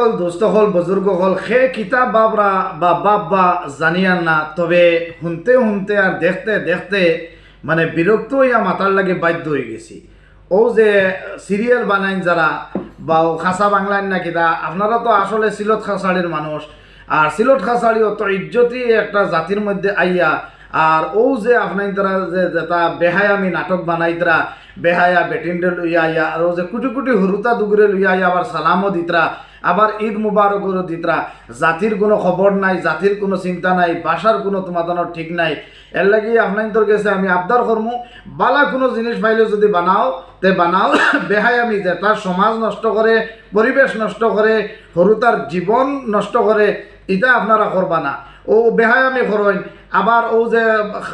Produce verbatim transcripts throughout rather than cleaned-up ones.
দোস্ত অকল, বুজুর্গ অকল, কে কিতা ভাবরা বা ভাববা জানিয়ার না, তবে হুনতে হুনতে আর দেখতে দেখতে মানে বিরক্ত অইয়া মাতার লাগি বাধ্য অইগেছি। অউ যে সিরিয়াল বানাইন যারা, বা অউ খাসা বাংলাইন না কিতা, আপনারা তো আসলে সিলট খাসাড়ির মানুষ। আর সিলট খাসাড়ি অত ইজ্জতি একটা জাতির মধ্যে আইয়া, আর অউ যে আপনাইনতারা যে যেতা বেহায়ামি নাটক বানাইতরা, বেহায়া বেটিনরে লইয়া আইয়া, আর অউ যে কুটি কুটি হুরুতা দুগুরে লইয়া আইয়া আবার সালামও দিতরা, আবার ঈদ মুবারকও দিতরা। জাতির কুনু খবর নাই, জাতির কুনু চিন্তা নাই, ভাষার কুনু তুমাতানোর ঠিক নাই। এরলাগি আপনাইনতর গেছে আমি আবদার করমু, বালা কুনু জিনিস পাইলে যুদি বানাও, তে বানাও। বেহায়ামি যেতা সমাজ নষ্ট করে, পরিবেশ নষ্ট করে, হুরুতার জীবন নষ্ট করে, ইতা আপনারা করবা না। অউ বেহায়ামি করইন, আবার অউ যে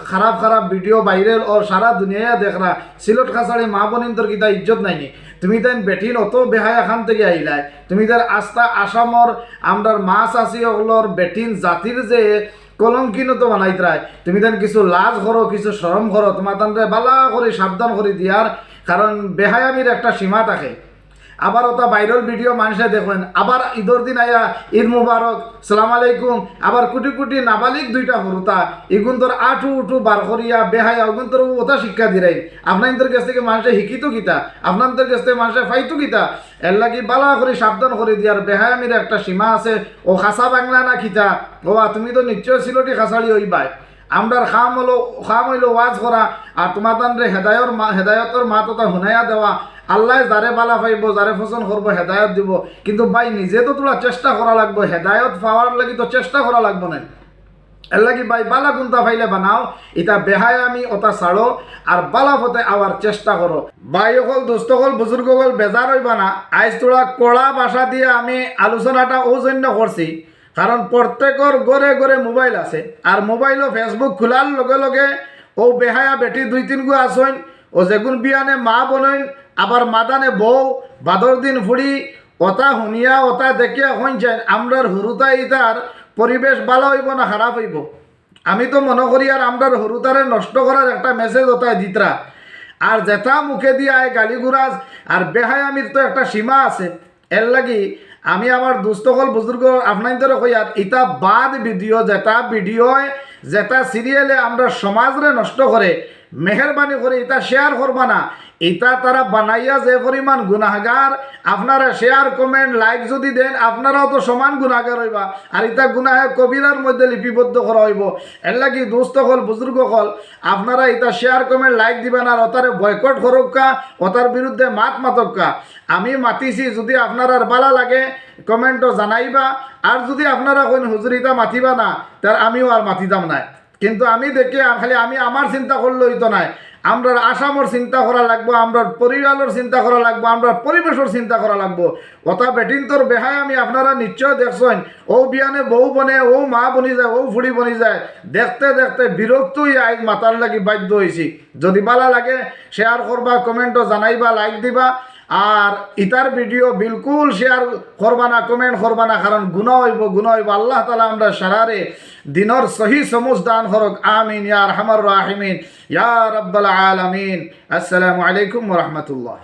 খারাপ খারাপ ভিডিও ভাইরাল অর, সারা দুনিয়ায় দেখরা, সিলট খাসাড়ি মা বইনতর কিতা ইজ্জত নাই নি? তুমিতাইন বেটিন অত বেহায়া খান থাকি আইলায়, তুমিতার আস্তা আসামর আমরার মা চাচি অকলর বেটিন জাতির যে কলঙ্কিত তো বানাইতরায়, তুমিতাইন কিছু লাজ করো, কিছু শরম করো, তুমাতানরে বালা করি সাবধান করি দিয়ার, কারণ বেহায়ামির একটা সীমা থাকে। আবার অতা ভাইরাল ভিডিও মানষে দেখইন, আবার ঈদর দিন আইয়া "ঈদ মুবারক, সালাম আলাইকুম", আবার কুটি কুটি নাবালিগ দুইটা হুরুতা, ইগুনতর আটু উটু বার করিয়া বেহায়া, অগুনতর অতা শিক্ষা দিরাইন। আপনাইনতর গেছ থাকি মানষে হিকিতো কিতা? আপনাইনতর গেছ থাকি মানষে পাইতো কিতা? এরলাগি বালা করি সাবধান করি দিয়ার, বেহায়ামির একটা সীমা আছে। অউ খাসা বাংলা না কিতা? অউ তুমি তো নিশ্চয় সিলটি খাসাড়ি অইবায়। আমরার কাম অইলো, কাম অইলো ওয়াজ করা, আর তুমাতানরে হেদায়র মা-, হেদায়তর মাত অতা হুনাইয়া দেওয়া। আল্লায় যারে বালা পাইবো, যারে পছন্দ করবো, হেদায়ত দিবো। কিন্তু ভাই, নিজে তো থুড়া চেষ্টা করা লাগবো, হেদায়ত পাওয়ার লাগি তো চেষ্টা করা লাগবো না? এরলাগি ভাই, বালা কুনতা পাইলে বানাও, ইতা বেহায়ামি অতা ছাড়ো, আর বালা পথে আওয়ার চেষ্টা করো। ভাই অকল, দোস্ত অকল, বুজুর্গ অকল, বেজার অইবা না, আইজ থুড়া কড়া ভাষা দিয়া আমি আলোচনাটা অউ জন্য করছি, কারণ প্রত্যেকর ঘরে ঘরে মোবাইল আছে, আর মোবাইলো Facebook খুলার লগে লগে অউ বেহায়া বেটি দুই তিনগু আছইন, অউ যেগুন বিয়ানে মা বনইন, আবার মাদানে বউ, বাদর দিন ফুড়ি, অতা হুনিয়া অতা দেখিয়া কইন চাইন, আমরার হুরুতাইনতার পরিবেশ বালা অইবো না খারাপ অইবো? আমি তো মনো করি আর আমরার হুরুতারে নষ্ট করার একটা মেসেজ অতায় দিতরা। আর যেতা মুখেদি আয় গালিগুলাজ আর বেহায়ামির তো একটা সীমা আছে। এরলাগি আমি আমার দোস্ত অকল, বুজুর্গ, আপনাইনতরে কইয়ার, ইতা বাদ ভিডিও, যেতা ভিডিওয়, যেতা সিরিয়ালে আমরার সমাজরে নষ্ট করে, মেহেরবানি করি ইতা শেয়ার করবা না। ইতা তারা বানাইয়া যে পরিমাণ গুনাহগার, আপনারা শেয়ার, কমেন্ট, লাইক যুদি দেইন, আপনারাও তো সমান গুনাহগার অইবা। আর ইতা গুনাহে কবিরার মধ্যে লিপিবদ্ধ করা অইবো। এরলাগি দোস্ত অকল, বুজুর্গ অকল, আপনারা ইতা শেয়ার, কমেন্ট, লাইক দিবা না, আর অতারে বয়কট করউক্কা, অতার বিরুদ্ধে মাত মাতউক্কা। আমি মাতিছি, যুদি আপনারার বালা লাগে, কমেন্টো জানাইবা। আর যুদি আপনারা কইন, "হুজুর, ইতা মাতিবা না", তে আমিও আর মাতিতাম নায়। কিন্তু আমি দেখি, আ-, খালি আমি আমার চিন্তা করলে অইতো নায়, আমরার আসামর চিন্তা করা লাগবো, আমরার পরিবারর চিন্তা করা লাগবো, আমরার পরিবেশর চিন্তা করা লাগবো। অতা বেটিনতর বেহায়ামি আপনারা নিশ্চয় দেখছইন, অউ বিয়ানে বউ বনে, অউ মা বনি যায়, অউ ফুড়ি বনি যায়, দেখতে দেখতে বিরক্ত অইয়া আইজ মাতার লাগি বাধ্য অইছি। যুদি বালা লাগে, শেয়ার করবা, কমেন্টো জানাইবা, লাইক দিবা। আর ইতার ভিডিও বিলকুল শেয়ার করবা না, কমেন্ট করবা না, কারণ গুনা অইবো, গুনা অইবো। আল্লাহ তাআলা আমরা সারারে দিনর সহি সমুজ দান করউক। আমিন ইয়া আরহামার রাহিমিন, ইয়া রাব্বাল আলামিন। আসসালামু আলাইকুম ওয়া রাহমাতুল্লাহ।